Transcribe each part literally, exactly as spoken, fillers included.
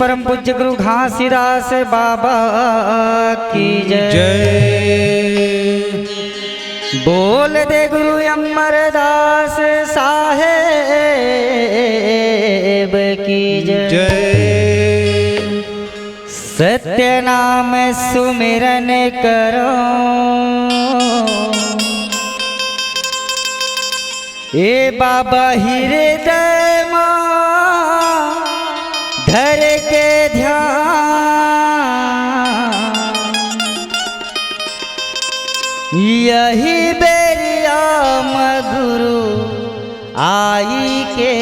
परम पूज्य गुरु घासीदास बाबा की जय। जय। बोल दे गुरु अमरदास साहेब की जय। जय। सत्य नाम सुमिरन करो, ए बाबा हृदय मा धर के ध्यान, यही बेरिया म गुरु आई के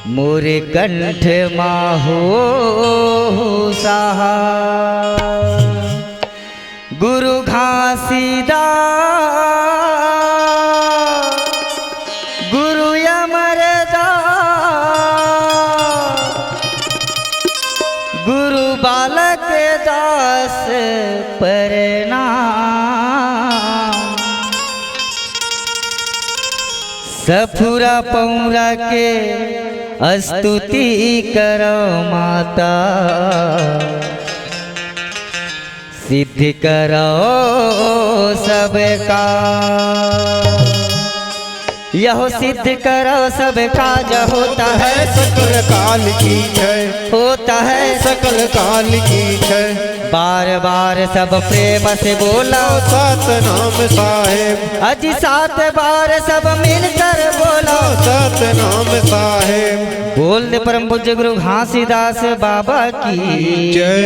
मोर कंठ मा हो सहा। गुरु घासीदास, गुरु अमरदास, गुरु बालक दास प्रणाम। सफुरा पौरा के स्तुति करो माता, सिद्ध करो सबका। यहो सिद्ध करो सब काज होता है। सकल काल की जय। होता है। सकल काल की जय। बार बार सब प्रेम से बोलो। सतनाम साहेब। अजी सात बार सब मिलकर बोलो। सतनाम साहेब। बोल दे परम पूज्य गुरु घासीदास बाबा की जय।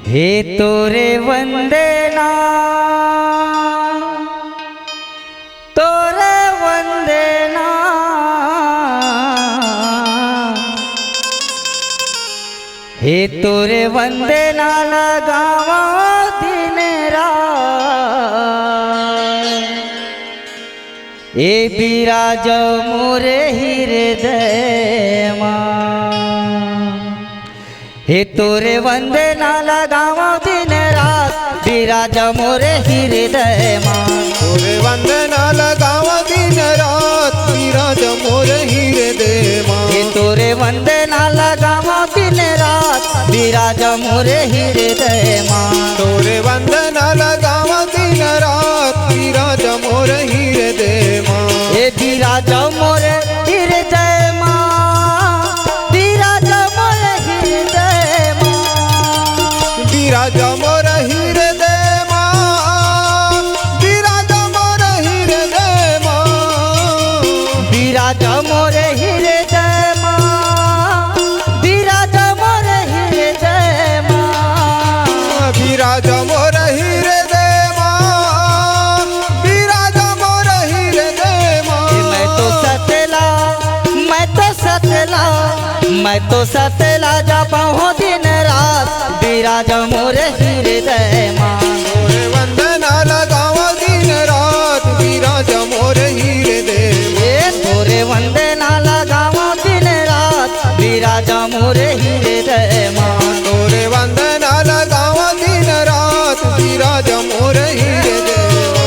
हे तोरे वंदना, तोरे वंदना, हे तोरे वंदना लगावो दिन रात। ए बिराजो मोरे हृदय मा। हे तोरे वंदना लगावो दिन रात, बिराज मोरे हृदय मा। तोरे वंदना लगावो दिन रात, बिराज मोरे हृदय मा। हे तोरे वंदना लगावो दिन रात, बिराज मोरे हृदय मा। तोरे वंदना लगावो दिन रात, बिराज मोरे हृदय मा। ए बिराज मोरे हृदय मा, बिराज मोरे हृदय मा। बिराज मोरे हृदय मा, बिराज मोरे हृदय मा। बिराज मोरे हृदय मा, बिराज मोरे हृदय मा। बिराज मोरे हृदय मा, बिराज मोरे हृदय मा। मैं तो सतला, मैं तो सतला, मैं तो सतला जापहूँ दिन रात, बिराज मोरे हृदय मा। तोरे वंदना लगावो दिन रात, बिराज मोरे हृदय मा। ए तोरे वंदना लगावो दिन रात, बिराज मोरे हृदय मा। तोरे वंदना लगावो दिन रात, बिराज मोरे हृदय मा।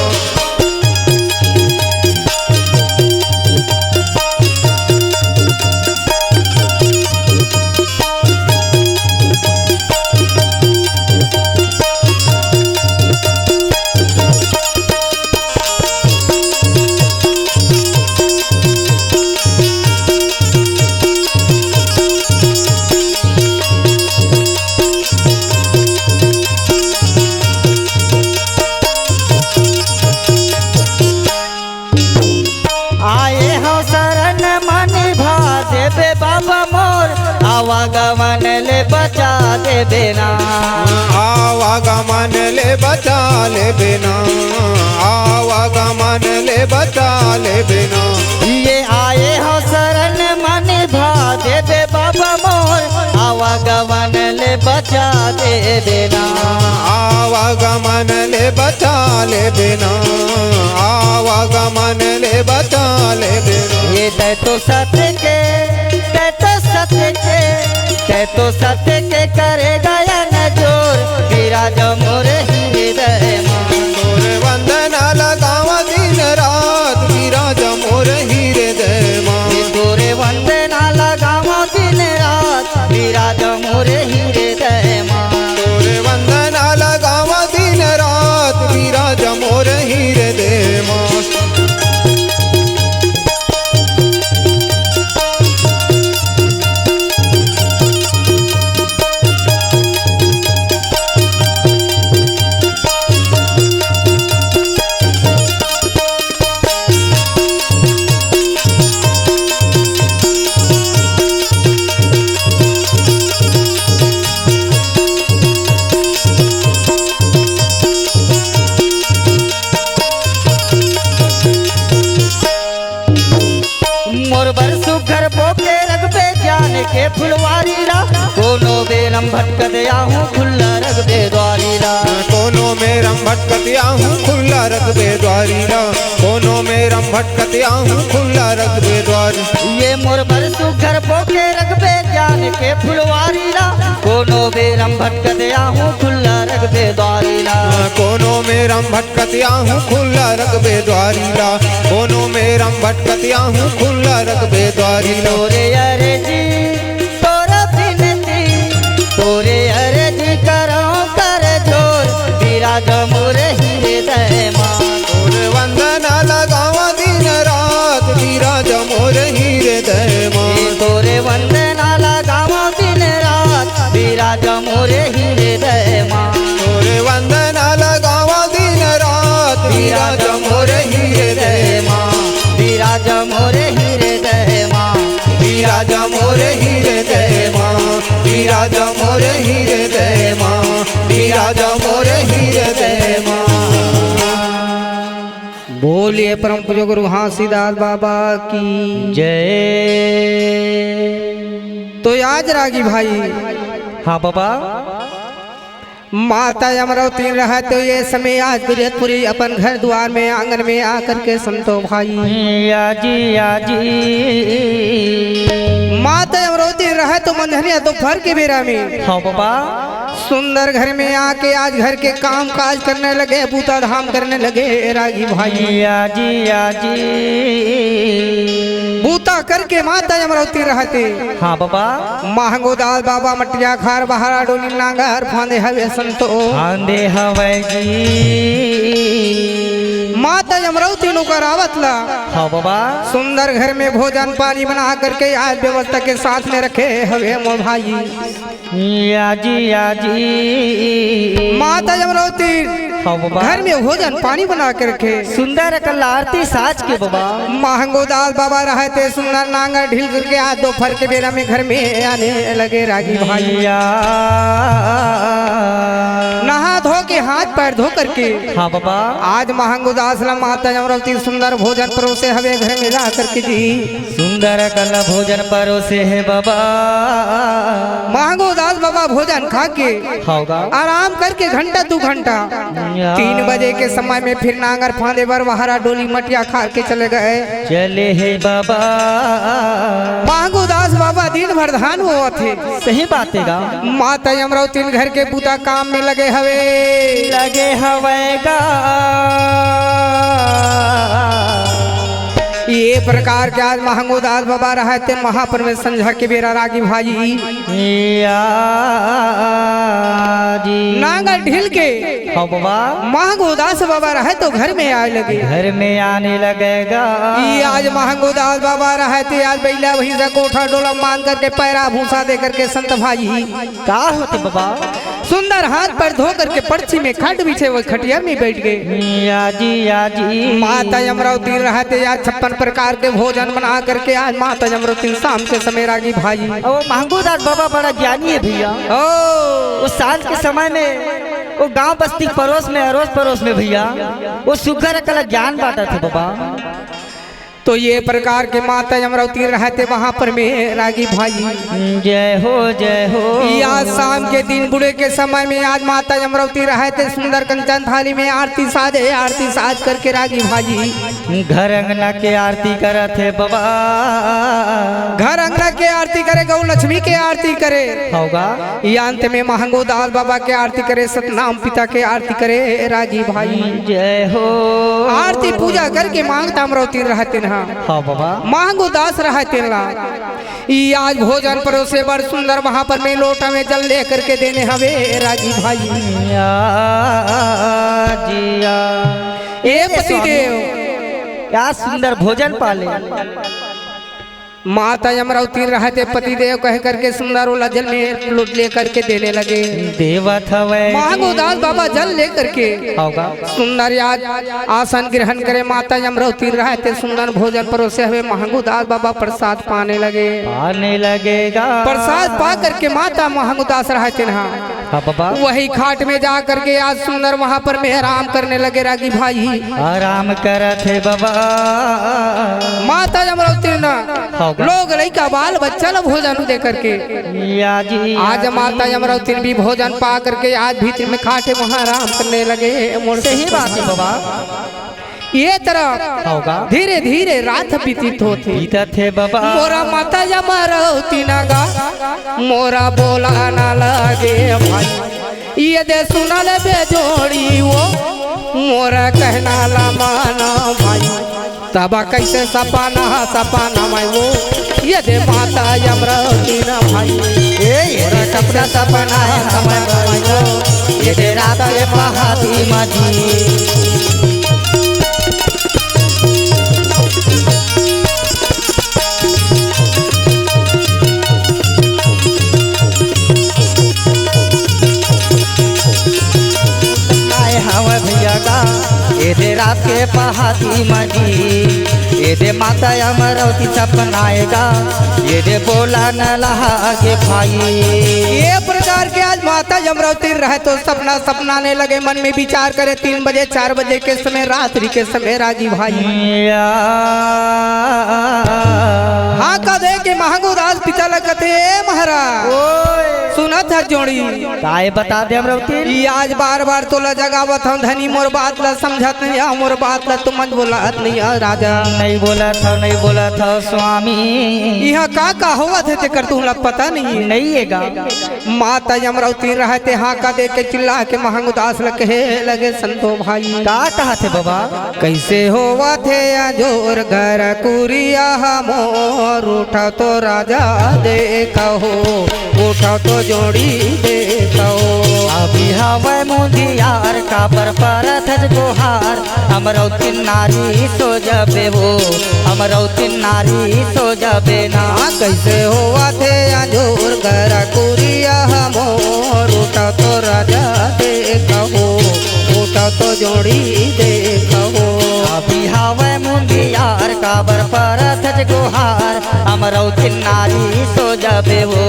आए हँव शरण म निभा देबे बाबा मोर, आवागमन ले बचा देबे ना। आवागमन ले बचा लेबे ना, आवागमन ले बचा लेबे ना। ये आए हँव शरण म निभा देबे बाबा मोर, आवागमन ले बचा देबे ना। आवागमन ले बचा लेबे ना, आवागमन ले बचा लेबे ना। ए तैं तो सत्य के, तैं तो सत्य के, तैं तो सत्य के करे गया न जोर, बिराज मोरे हृदय मा। तोरे वंदना लगावँ दिन रात, बिराज मोरे हृदय मा। ए तो भटकत आहूँ खुल्ला रखबे द्वारी ला। कोनो मेर म भटकत आहूँ खुल्ला रखबे द्वारी ला। कोनो मेर म भटकत आहूँ खुल्ला रखबे द्वारी। ये मोर बर सुघर बोके रखबे ज्ञान के फुलवारी ला। कोनो बेर म भटकत आहूँ खुल्ला रखबे द्वारी ला। कोनो मेर म भटकत आहूँ खुल्ला रखबे द्वारी ला। कोनो मेर म भटकत आहूँ खुल्ला रखबे द्वारी ला। तोरे अरजी तोर बिनती, तोरे अरजी करौं कर जोर, बिराज मोर हिरदय मा। तोर वंदना लगावँ दिन रात, बिराज मोर हिरदय मा। तोरे वंदना लगावँ दिन रात, बिराज मोर हिरदय मा। तोरे वंदना लगावँ दिन रात, बिराज मोर हिरदय मा। बिराज मोर हिरदय मा। बिराज मोर हिरदय मा। बिराज मोर हिरदय मा। बिराज मोर हिरदय मा। बोलिए परम पूज्य गुरु घासीदास बाबा की जय। तो आज रागी भाई, हाँ बाबा। माता अमरौती रहत तो ये समय आज गुरियतपुरी अपन घर दुआर में, आंगन में आकर के संतो भाई। या जी, या जी। माता अमरौती रहत तो मंझनिया दोपहर के बेरा में, हाँ बाबा। सुंदर घर में आके आज घर के काम काज करने लगे, बूता धाम करने लगे रागी भाई। या जी, या जी। बूता करके माता अमरौती रहते। हाँ बाबा। महंगो दास बाबा मटिया खार बहारा डोली नांगर फांदे हवे संतो। फांदे हवे जी। माता अमरौती नौकर आवत ला। हाँ बाबा। सुंदर घर में भोजन पानी बना करके आज व्यवस्था के साथ में रखे हवे मोर भाई। या जी, या जी। माता अमरौती हाँ बाबा। घर में भोजन पानी बना के रखे। सुंदर कल आरती साज के बाबा। महंगो दास बाबा रहते सुंदर नांगर ढील करके आज दोपहर के बेरा में घर में आने लगे रागी भाई। या। नहा धो के हाथ पैर धो करके हाँ बाबा। आज महंगो दास ला माता अमरौती सुंदर भोजन परोसे हवे घर में ला करके जी। सुंदर कल भोजन परोसे हे बाबा। महंगो दास बाबा भोजन खा के हाँ बाबा। आराम करके घंटा दू घंटा या। तीन बजे के समय में फिर नांगर फांदे बर वहारा डोली मटिया खार के चले गए। चले हे बाबा। महंगो दास बाबा दिन भर धान बोवत हे। सही बात हे गा। माता अमरौतीन घर के बूता काम में लगे हवे। लगे हवे गा। ये प्रकार के आज महंगो दास बाबा रहते महापर में संझा के बेरा रागी भाई। या जी। नांगर ढील के हाँ बाबा। महंगो दास बाबा रहे तो घर में आए लगे। घर में आने लगेगा। ये आज महंगो दास बाबा रहते आज बैला भैंसा कोठा डोला मान करके पैरा भूसा दे करके संत भाई। का होते बाबा? सुंदर हाथ पैर धो करके पर्ची में खाट बिछे हुए खटिया में बैठ गए। या जी, या जी। माता अमरौती रहते आज छप्पन प्रकार के भोजन बना करके आज माता अमरौती शाम के समय रागी भाई। ओ महंगो दास बाबा बड़ा ज्ञानी हे भैया। ओ। वो सांझ के समय में वो गांव बस्ती परोस में, अरोस परोस में भैया, वो सुघर कल ज्ञान बांटत हे बाबा। तो ये प्रकार के माता अमरौती रहते वहां पर में रागी भाई। जय हो, जय हो। या शाम के दिन बुढ़े के समय में आज माता अमरौती रहते सुंदर कंचन थाली में आरती साजे, आरती साज करके रागी भाई। घर अंगना के आरती करत हे बाबा। घर अंगना के आरती करे, गौ लक्ष्मी के आरती करे। होगा। या अंत में महंगो दास बाबा के आरती करे, सतनाम पिता के आरती करे रागी भाई। जय हो। आरती पूजा करके महंगो दास अमरौती रहते ना। हाँ बाबा। महंगो दास रहते ना। ई आज भोजन परोसे बर सुंदर वहां पर में लोटा में जल लेकर के देने हवे रागी भाई। या जिया। ए पति देव। क्या सुंदर भोजन पाले। माता अमरौती रहते पति देव कह करके सुंदर ओला जल में लोट ले करके देने लगे। देवत हवे। महंगो दास बाबा जल ले करके होगा। सुंदर आज आसन ग्रहण करे। माता अमरौती रहते सुंदर भोजन परोसे हवे। महंगो दास बाबा प्रसाद पाने लगे। पाने लगेगा। प्रसाद पा करके माता महंगो दास रहते ना हाँ बाबा। वही खाट में जा करके आज सुंदर वहाँ पर में आराम करने लगे रागी भाई। आराम करत हे बाबा। माता अमरौती ना होगा। लोग लइका बाल बच्चा ला भोजन दे करके या जी, आज या माता जी। अमरौती भी भोजन पा करके आज भीतर में खाट में वहाँ आराम करने लगे। मोर सही बात है बाबा। ये तरफ होगा। धीरे धीरे रात बीतित होथे। बीतत हे बाबा। मोरा माता अमरौती ना गा, मोरा बोला ना लगे भाई। ये दे सुनल बे जोड़ी वो, मोरा कहना ला माना भाई। तब कैसे सपना, सपना में वो, ये दे माता अमरौती ना भाई। ए, ये दे सपना, सपना है समय में वो, ये दे रात के पहाती माझी। आए हव भैया गा, ए दे रात के पहाती माझी, ए दे माता अमरौती सपना आएगा, ए दे बोला न लहा के भाई। ये प्रकार के आज माता अमरौती रहे तो सपना, सपना आने लगे, मन में विचार करे, तीन बजे, चार बजे के समय, रात्रि के समय रागी भाई। या। हाँ, कदे के महंगू दास पिता लगत हे, ए महाराज। ओए। सुनत हर जोड़ी। काय बता दे अमरौती? ई आज बार बार तोला जगावत हूँ धनी, मोर बात ला समझत नहीं आ, मोर बात ला तुमन बोलत नहीं आ राजा। नहीं बोलत हव, नहीं बोलत हव स्वामी। यहाँ का का होवत हे तेकर तुमला पता नहीं है। नहीं है गा। माता अमरौती रहते हाँका दे के चिल्ला के महंगू दास ल कहे लगे संतो भाई। का कहत हे बाबा? कैसे होवत हे अजोर घर कुरिया मोर, उठा तो राजा देखो, उठा तो जोड़ी देखो। अभी हवय मुंदियार काबर परत हस गोहार, अमरौती नारी सो जबे वो, अमरौती नारी सो जबे ना। हाँ, कैसे होवत हे अजोर घर कुरिया मोर, उठा तो राजा देखो, उठा तो जोड़ी देखो। अभी हवय मुंदियार काबर परत हस गोहार, अमरौती नारी सो जबे वो,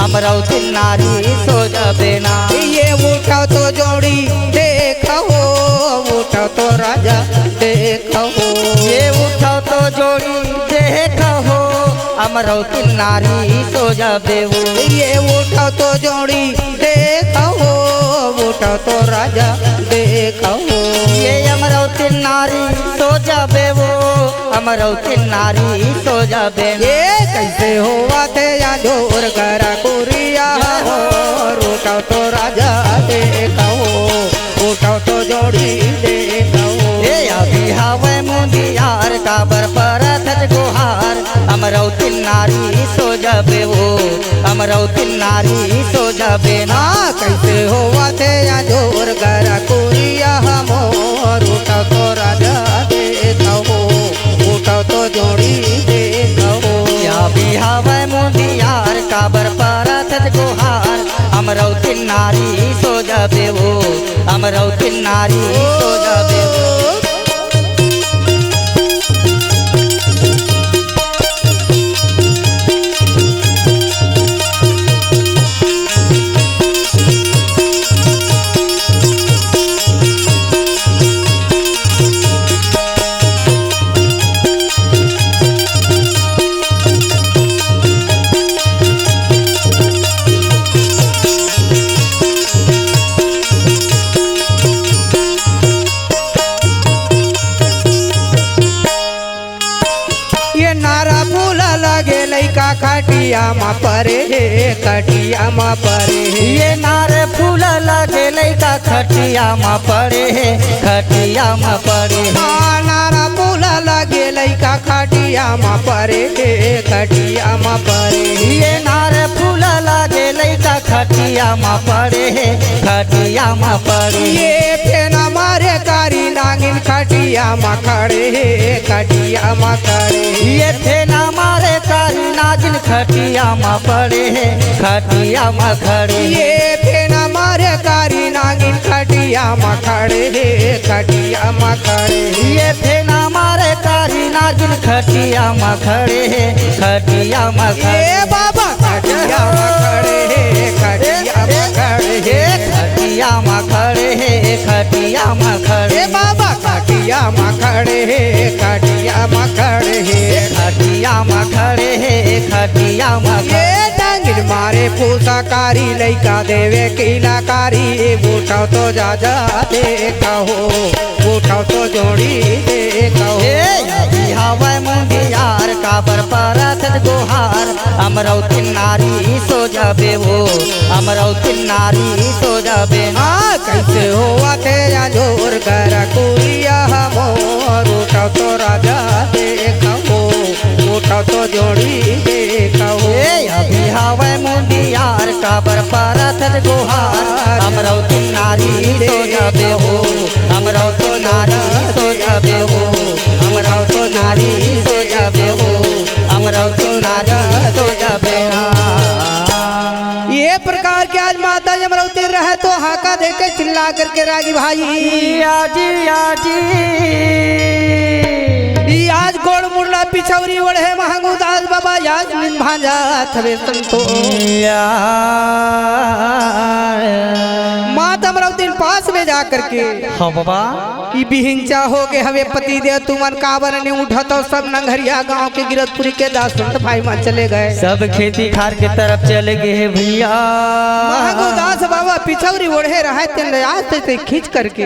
अमरौती नारी सो जबे ना। ये उठा तो जोड़ी देखो, उठा तो राजा देखो। ये उठा तो जोड़ी देखो, अमरौती नारी सो जबे वो। ये उठा तो जोड़ी देखो, उठा तो राजा देखो। ये अमरौती नारी सो जबे वो, अमरौती नारी सो जबे ना। ये कैसे होवत हे अजोर घर कुरिया मोर, उठा तो राजा देखो, उठा तो जोड़ी देखो। ए अभी हवय मुंदियार काबर परत हस गोहार, अमरौती नारी सो जबे वो, अमरौती नारी सो जबे ना। हाँ, कैसे होवत हे अजोर घर कुरिया मोर, उठा तो राजा देखो, उठा तो जोड़ी देखो। या भी हवय मुंदियार काबर परत हस गोहार, अमरौती नारी सो जबे वो, अमरौती नारी सो जबे वो। ये नारा फूला लगे लइका खटिया म परे हे, खटिया म परे हे। ये नारा फूला लगे लइका खटिया म परे हे, खटिया म परे हे। हाँ, नारा फूला लगे लइका खटिया म परे हे, खटिया म परे हे। ये नारा फूला लगे लइका खटिया म परे हे, खटिया म परे हे। ये फेना मारे कारी नागिन खटिया म खड़े हे, खटिया म खड़े हे। ये फेना मारे कारी नागिन खटिया म पड़े हे, खटिया म खड़े हे। ये फेना मारे कारी नागिन खटिया म खड़े हे, खटिया म खड़े हे। ये फेना मारे कारी नागिन खटिया म खड़े हे, खटिया म खड़े हे। ए बाबा खटिया म खड़े हे, खटिया म खड़े हे, खटिया म खड़े हे, खटिया म खड़े हे। ए बाबा, खटिया म खड़े हे, खटिया म खड़े हे। खटिया म खड़े हे, खटिया म खड़े। ए टांगिन मारे फूसा कारी, लइका देवे किलाकारी, उठव तो जा जा देखव, उठव तो जोड़ी देखव। ए, अभी हवय मुंदियार, काबर परत गोहार, अमरौती नारी सो जाबे वो, अमरौती नारी सो जाबे। हाँ, कइसे होवत हे अंजोर कर कुरिया हमोर, उठव तो राजा देखव, उठव तो जोड़ी देखव। ए, अभी हवय मुंदियार, काबर परत गोहार, अमरौती नारी सो जाबे वो, अमरौती नारी सो जाबे वो, अमरौती नारी सो जाबे वो, अमरौती नारी सो जाबे। ये प्रकार के आज माता अमरौती रहे तो हाका देके चिल्ला करके रागी भाई। या जी, या जी। ई आज गोड़ मुड़ला पिछौरी ओढ़े महंगू दास बाबा, आज निंद भांजा थवे संतो। या। माता अमरौती पास में जा करके। हाँ बाबा। ई बिहिंचा हो गे हवे पति देव, तुमन काबर नइ उठत हो? सब नंगरिया गांव के गिरतपुरी के दास संत भाई मन चले गए। सब खेती खार के तरफ चले गए हे भैया। महंगू दास बाबा पिछौरी ओढ़े रहे, तेन ले आज ते, ते खींच करके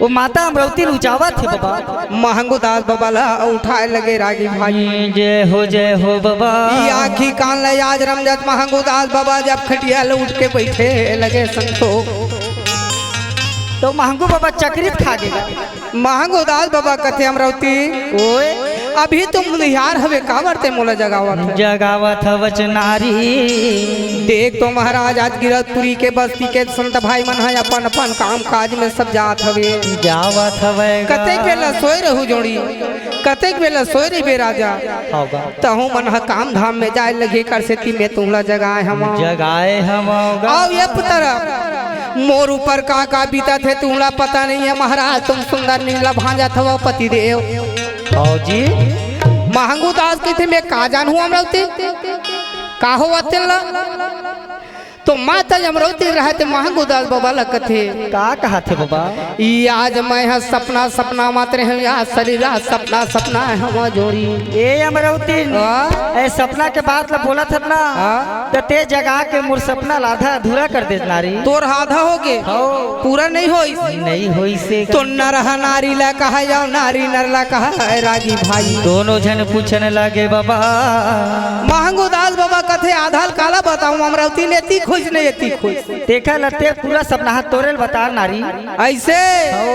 वो माता अमरौती ल उचावत हे बाबा। महंगू दास बाबा ला उठाए लगे रागी भाई। जय हो, जय हो बाबा। ई आँखी कान ले आज रमजत महंगू दास बाबा जब खटिया ले उठ के बैठे लगे संतो। तो महंगू बाबा चकरी खा गे। महंगू दास बाबा कथे, अमरौती, ओए। अभी तो मुनिहार हवे, काबर ते मोला जगावत हवे? जगावत हवच नारी। देख तो महाराज, आज गिरतपुरी के बस्ती के संत भाई मन ह अपन अपन काम काज में सब जात हवे। जावत हवे गा। कतेक बेला सोए रहू जोड़ी, कतेक बेला सोए रहिबे राजा। हाँ गा। तहूँ मन ह काम धाम में जाए लगे कर सेती में तुमला जगाए हवं। जगाए हवं गा। अउ ये तरफ मोर ऊपर का का बीतत हे, तुमला पता नहीं है महाराज, तुम सुंदर नीला भांजत हवव पति देव। भौजी। महंगू दास कहिथे, मैं का जानहूँ अमरौती, का होवत तेला? तो माता अमरौती रहत महंगू दास बाबा ला कथे। का कहत हे बाबा? ई आज मैं ह सपना, सपना मात्र हे, आज सरीरा सपना, सपना हे हवा जोड़ी। ए अमरौती, हाँ? ए सपना के बात ला बोलत हस ना, हाँ? त ते जगा के मोर सपना ला आधा अधूरा कर देस नारी। तोर आधा हो गे, हौ। पूरा नहीं होइस। नहीं होइस हे। तो नर ह नारी ला कहा जाओ, नारी नर ला कहा है रागी भाई। दोनों झन पूछन लगे बाबा। महंगू दास बाबा कथे आधा ल काला बताऊं, अमरौती ने एती खोइस नहीं एती खोइस। तेखर ल ते पूरा सपना ह तोरे ल बता नारी। अइसे? हौ।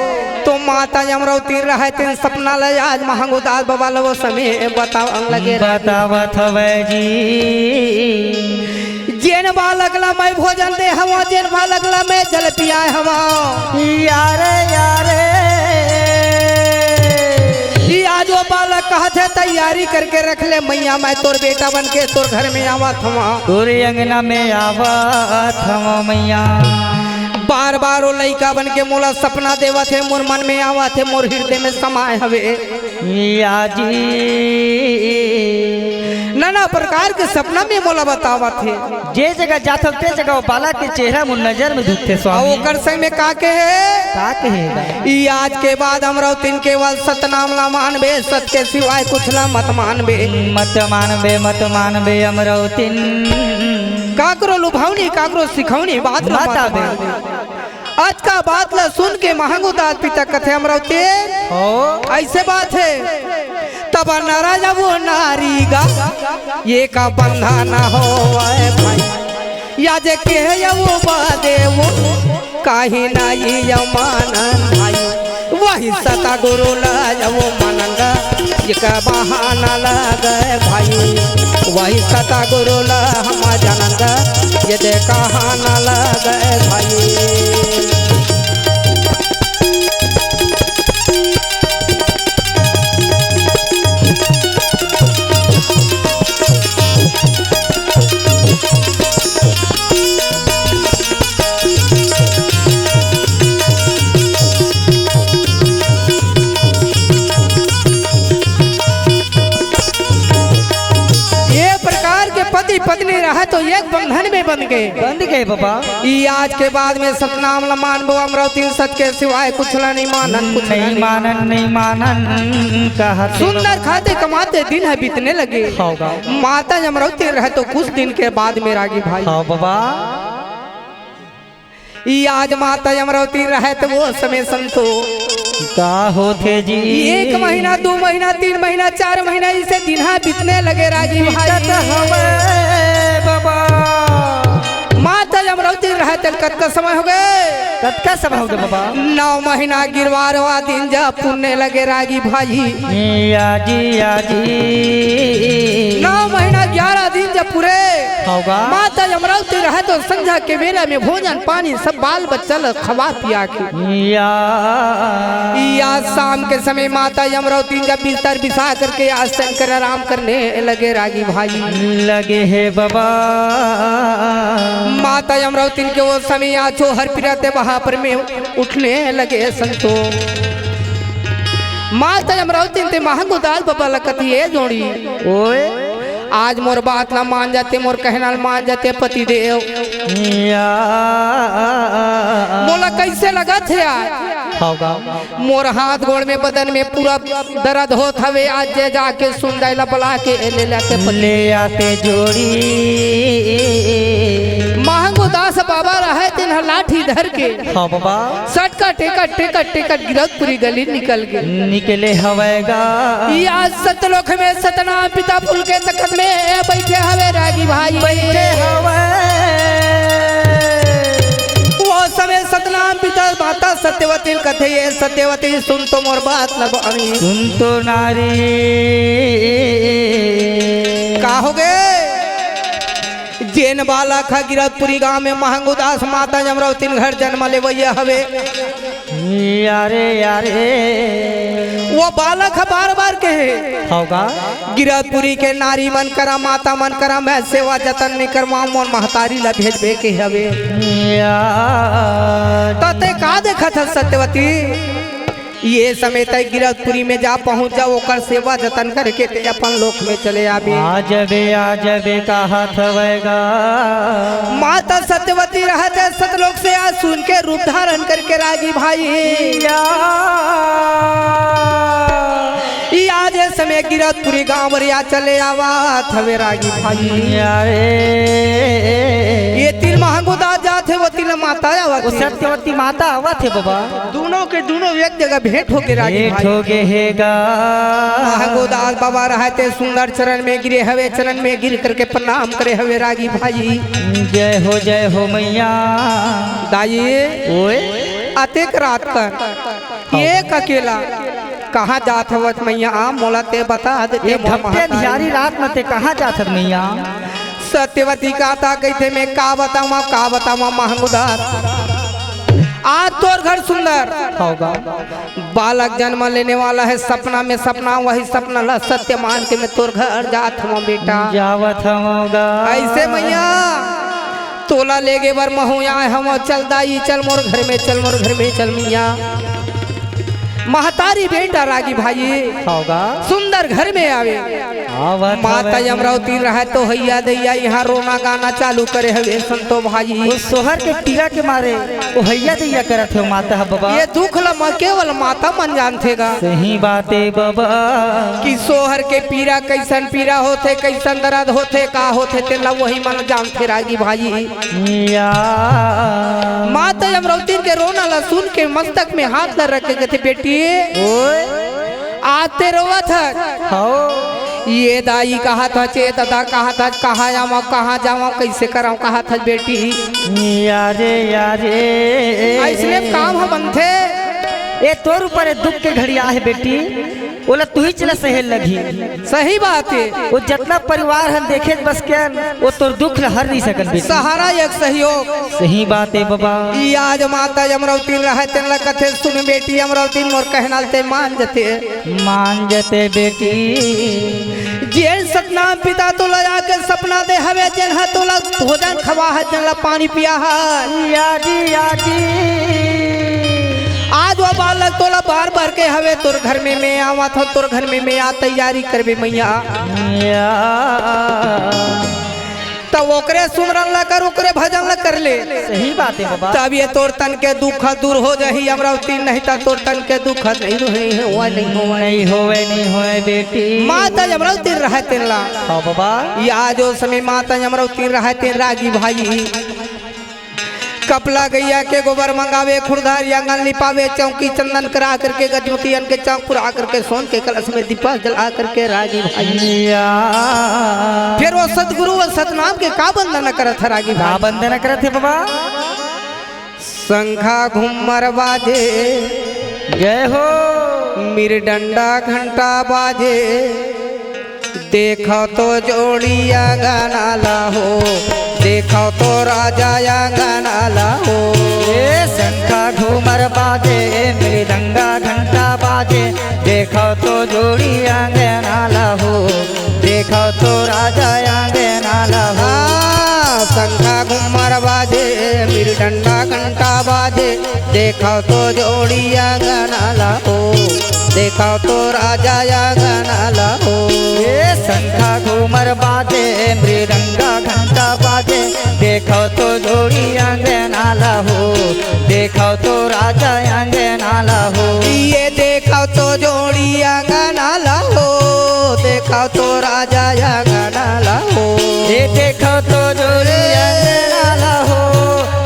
तो माता अमरौती रहय तेन सपना ल आज महंगू दास बाबा ल ओ समे बतावन लगे। बतावत हवय जी। जेन बालक ल मैं भोजन दे हवं, जेन बालक ल मैं जल पियाए हवं। यारे, यारे। ई आज ओ बालक कहत हे, तैयारी करके रख ले मइया, मैं तोर बेटा बन के तोर घर में आवत हवं। तोरे अंगना में आवत हवं मइया। बार बार ओ लइका बन के मोला सपना देवत हे, मोर मन में आवत हे, मोर हृदय में समाए हवे। या जी। नाना प्रकार के सपना में मोला बतावत हे। जे जगह जात हव, ते जगह ओ बालक के चेहरा मोर नजर में दिखथे, स्वामी। अउ ओकर संग में का कहे? का कहे? ई आज के बाद अमरौतिन केवल सतनाम ला मानबे, सत के सिवाय कुछ ला मत मानबे। मत मानबे, मत मानबे अमरौतिन। काकरो लुभावनी, काकरो सिखौनी बात ला मत मत आबे। मानबे। आज का बात ला सुन के महंगू दास पिता कथे अमरौतिन। हो। अइसे बात हे। तब नरा जब वो नारी गा, ये का बंधन होवय भाई। या जे के हे या वो बादे वो, काहे नाई या मानन भाई। वही सतगुरु ला या वो मानन गा, ये का बहाना लगे भाई। वही सतगुरु ला हम जानन गा, ये दे कहाना लगे भाई। ये प्रकार के पति पत्नी रहे तो एक बंधन में बन गे। बन गे बाबा। ई आज के बाद में सतनाम ल मानबो, अमरौतिन सत के सिवाय कुछ ल नहीं मानन, कुछ ल नहीं नहीं। मानन, नहीं मानन, कहत हे सुंदर बाबा। खाते कमाते दिन ह बीतने लगे। हव गा। माता अमरौतिन रहे तो कुछ दिन के बाद में रागी भाई। हव बाबा। ई आज माता अमरौतिन रहे तो वो समय संतो। का होथे जी? एक महीना, दू महीना, तीन महीना, चार महीना, इसे दिन ह बीतने लगे रागी भाई। बीतत हवय बाबा। माता अमरौतिन रहे तेन कतका समय हो गे? कतका समय हो गे बाबा? नौ महीना गिरवारवा दिन जब पुरने लगे रागी भाई। या जी, या जी। नौ महीना ग्यारह दिन जब पूरे हव गा। माता अमरौतिन रहे तो संझा के बेरा में भोजन पानी सब बाल बच्चा ल खवा पिया के। या। या शाम के समय माता अमरौतिन जब बिस्तर बिछा करके आसन कर आराम करने लगे रागी भाई। लगे हे बाबा। माता अमरौतिन के वो समय आछो हर पिरते वहां पर में उठने लगे संतो। माता अमरौतिन ते महंगू दास बाबा ल कथे ए जोड़ी। ओए। आज मोर बात ला मान जाते, मोर कहना ला मान जाते पति देव। या। मोला कैसे लगत हे आज? हव गा। मोर हाथ गोड़ में बदन में पूरा दर्द होत हवे। आज जे जाके सुंदर ला बुला के ले लेते पति। ले आते जोड़ी। महंगू दास बाबा रहे तेन ह लाठी धर के। हव बाबा। सटका टेकत, टेकत, टेकत गिरौदपुरी गली निकल गे। निकले हवय गा। ई आज सतलोक में सतनाम पिता पुल के तखत में बैठे हवे रागी भाई। बैठे हवय। वो समय सतनाम पिता माता सत्यवती कथे, "ए सत्यवती, सुन तो मोर बात ल बानी।" सुन तो नारी। का हो गे? जेन बालक ह गिरौदपुरी गांव में महंगू दास माता अमरौतिन घर जन्म लेवइया हवे। यारे, यारे। वो बालक ह बार-बार कहे, हव गा। गिरौदपुरी के नारी मन करा, माता मन करा, मैं सेवा जतन नइ करवांव, मोर महतारी ला भेजबे के हवे। या। त तें का देखत हस सत्यवती? ये समय तय गिरौदपुरी में जा पहुंच जा, ओकर सेवा जतन करके ते अपन लोक में चले आबे। आ जबे, आ जबे, कहत हवय गा। माता सत्यवती रहत हे सतलोक से आज सुन के रूप धारण करके रागी भाई। या। ई आज ये समय गिरौदपुरी गांव रे आ चले आवत हवे रागी भाई। या रे। ये तिल महंगू दास जात हे, वो तिल माता आवत वो हे। सत्यवती माता आवत हे बाबा। दोनों के दोनों एक जगह भेंट होके रागी भेंट भाई। होके हे गा। महंगू दास बाबा रहते सुंदर चरण में गिरे हवे, चरण में गिर करके प्रणाम करे हवे रागी भाई। जय हो, जय हो मैया। दाई, ओए। अतेक रात कर, एक अकेला कहाँ जात हवत मैया? आ, मोला ते बता देते, ये मोर धपटे महतारी। अंधियारी रात में ते कहाँ जात हस मैया? सत्यवती काता कहिथे, मैं का बतावा, का बतावा महंगू दास। आज तोर घर सुंदर। हव गा। बालक जन्म लेने वाला है, सपना में सपना, वही सपना ला सत्य मान के मैं तोर घर जात हवं बेटा। जावत हवं गा। ऐसे मैया तोला लेगे बर महूं आए हवं, चल दाई चल मोर घर में, चल मोर घर में चल मैया। महतारी बेटा रागी भाई हव गा। सुंदर घर में आवे। आवत माता हवे। अमरौती रहे तो हैया दैया यहाँ रोना गाना चालू करे हवे संतो भाई। वो सोहर के पीरा के मारे वो हैया दैया करत हे माता ह बाबा। ये दुख ल म-, केवल माता मन जानथे गा। सही बात हे बाबा। कि सोहर के पीरा कैसन पीरा होथे, कैसन दर्द होथे, का होथे, तेला वही मन जानथे रागी भाई। या। माता अमरौती के रोना ला सुन के मस्तक में हाथ ला रख के कथे, बेटी, ओए। आज ते रोवत हस। हव। ये दाई कहत हस, ए ददा कहत हस, कहाँ जावं, कहाँ जावं, कैसे करंव कहत हस बेटी। यारे, यारे। अइसने काम ह बनथे। ए तोर ऊपर ए दुख के घड़ी आहे बेटी, ओला तुहीच ला सहे लगही। सही बात हे। वो जतना परिवार हन देखे बस के हन, वो तोर दुख ला हर नहीं सकन बेटी। सहारा एक सहयोग। सही बात हे बाबा। ई आज माता अमरौती रहे तेन ला कथे, सुन बेटी अमरौती मोर कहना ल ते मान जते। मान जते बेटी। जेन सतनाम पिता तोला आके सपना दे हवे, जेन ह तोला भोजन खवा है, जेन ला पानी पिया है। या जी, या जी। आज वो बालक तोला बार बार के हवे, तोर घर में मैं आवत हूँ, तोर घर में मैं आ तैयारी करबे मैया। या। त ओकरे सुमरन ला कर, ओकरे भजन ला कर ले। सही बात हे बाबा। तब ये तोर तन के दुख दूर हो जाही अमरावती, नहीं त तोर तन के दुख नहीं रहे, होवय नहीं होवय। नहीं होवय, नहीं होवय बेटी। माता अमरावती रहे तेन ला। हाँ बाबा। या जो समय माता अमरावती रहे तेन रागी भाई कपला गैया के गोबर मंगावे, खुरधार आंगन लिपावे, चौकी चंदन करा करके, गजमती अन के चौक पुरा करके, सोन के कलश में दीपक जला करके रागी भाई। या। फिर वो सतगुरु, वो सतनाम के का वंदना करत हे रागी का भाई? वंदना करत हे बाबा? शंखा घुम्मर बाजे, जय हो। मिरडंडा घंटा बाजे, देखव तो जोड़ी अंगना ला हो, देखव तो राजा अंगना ला हो। ए शंखा घूमर बाजे, मृदंगा घंटा बाजे, देखव तो जोड़ी अंगना ला हो, देखव तो राजा अंगना ला हो। हाँ, शंखा घूमर बाजे, मृदंगा घंटा बाजे, देखव तो जोड़ी अंगना ला हो, देखव तो राजा अंगना ला हो। ए शंखा घूमर बाजे, मृदंगा घंटा बाजे, देखव तो जोड़ी अंगना ला हो, देखव तो राजा अंगना ला हो। ये देखव तो जोड़ी अंगना ला हो, देखव तो राजा अंगना ला हो। ये देखव तो जोड़ी अंगना ला हो,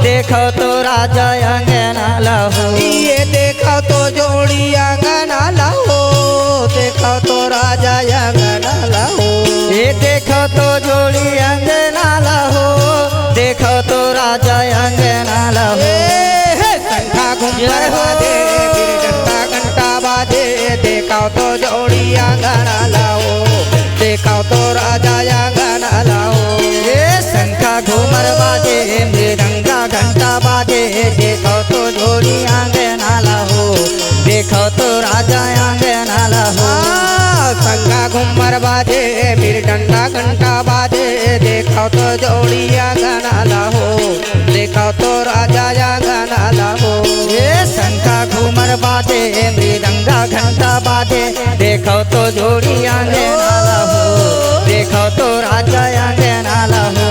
देखव तो राजा अंगना ला हो। ये देखव तो जोड़ी अंगना ला हो, देखव तो राजा अंगना ला हो। ये देखव तो जोड़ी अंगना ला हो, देखव तो राजा अंगना ला हो। ए, हे, शंखा घुम्मर जय हो। बाजे, फिर घंटा घंटा बाजे, देखव तो जोड़ी अंगना ला हो, देखव तो राजा अंगना ला हो। ए शंखा घूमर बाजे, मृदंगा घंटा बाजे, देखव तो जोड़ी अंगना ला हो, देखव तो राजा अंगना ला हो। हाँ, शंखा घुम्मर बाजे, मृदंगा घंटा बाजे, देखव तो जोड़ी अंगना ला हो, देखव तो राजा अंगना ला हो। ए शंखा घूमर बाजे, मृदंगा घंटा बाजे, देखव तो जोड़ी अंगना ला हो, देखव तो राजा अंगना ला हो।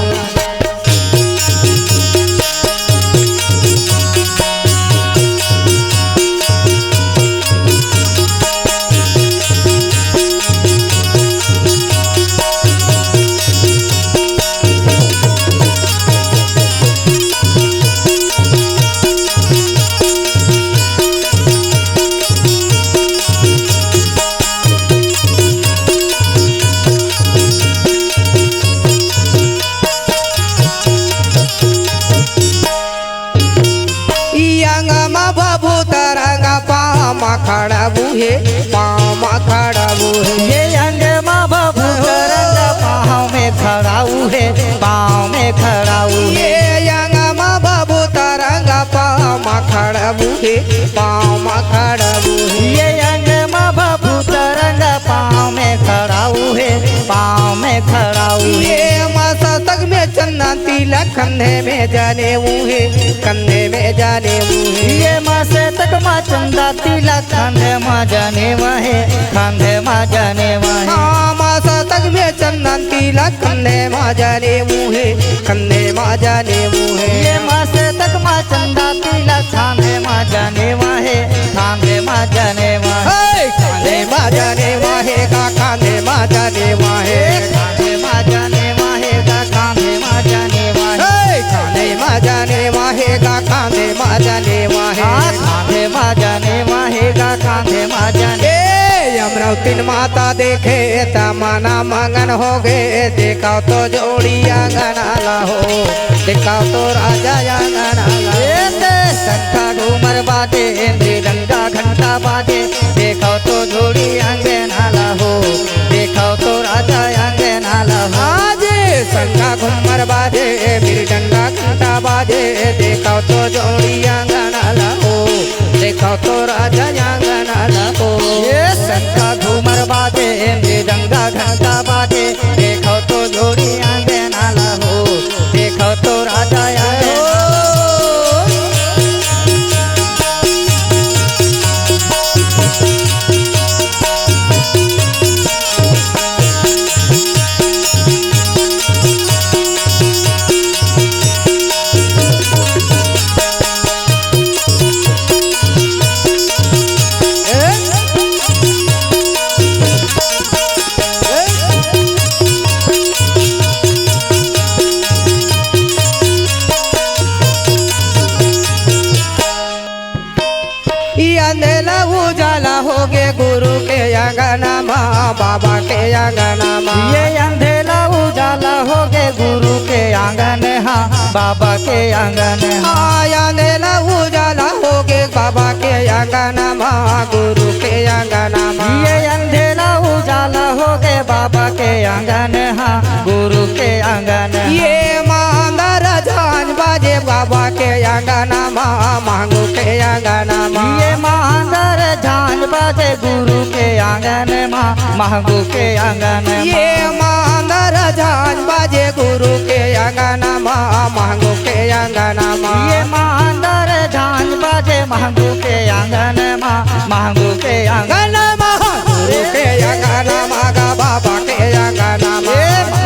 अंग म बबूत रंग पाँव म खड़बू हे, पाँव म खड़बू हे। ये अंग म बबूत रंग पाँव में खड़ाऊ हे, पाँव में खड़ाऊ हे। ये अंग म बबूत रंग पाँव म खड़बू हे, पाँव म खड़बू हे। ये अंग म बबूत रंग पाँव में खड़ाऊ हे, पाँव में खड़ाऊ हे। ये मस्तक में चंदन तिलक कंधे में जनेऊ हे, कंधे में जनेऊ हे। ये मस्तक में चंदन तिलक कंधे में जनेऊ हे, कंधे में जनेऊ हे। हाँ, मस्तक में चंदन तिलक कंधे में जनेऊ हे, कंधे में जनेऊ हे। ये मस्तक में चंदन तिलक कंधे में जनेऊ हे, कंधे में जनेऊ हे। हे, कंधे में जनेऊ हे गा, कंधे में जनेऊ हे। कंधे में जनेऊ हे गा, कंधे में जनेऊ हे। हे, कंधे में जनेऊ हे गा, कंधे में जनेऊ हे। हाँ, कंधे में जनेऊ हे गा, कंधे में जनेऊ हे। ए, अमरावतीन माता देखे त मना मगन होगे, देखव तो जोड़ी अंगना ला हो, देखव तो राजा अंगना ला हो। ए, ते शंखा घूमर बाजे, मृदंगा घंटा बाजे, देखव तो जोड़ी अंगना ला हो, देखव तो राजा अंगना ला हो। आज शंखा घूमर बाजे, मृदंगा घंटा बाजे, देखव तो जोड़ी अंगना ला हो, देखव तो राजा अंगना ला हो। ये शंखा घूमर बाजे, मृदंगा घंटा बाजे, देखव तो जोड़ी अंगना ला हो, देखव तो राजा अंगना ला हो। ला उजाला होगे गुरु के अंगन मा, बाबा के अंगन मा। ये अंधेला उजाला होगे गुरु के आंगन हा, बाबा के आंगन हा। आ, अंधेला उजाला होगे बाबा के अंगन मा, गुरु के अंगन मा। ये अंधेला उजाला होगे बाबा के आंगन हा, गुरु के आंगन हा। ये मांदर झांझ बाजे बाबा के अंगन मा, महंगू के अंगन मा। ये मांदर झांझ बाजे गुरु के आंगन मा, महंगू के आंगन मा। ये मांदर झांझ बाजे गुरु के अंगन मा, महंगू के अंगन मा। ये मांदर झांझ बाजे महंगू के आंगन मा, महंगू के आंगन मा, गुरु के अंगन मा गा बाबा के अंगन मा। ये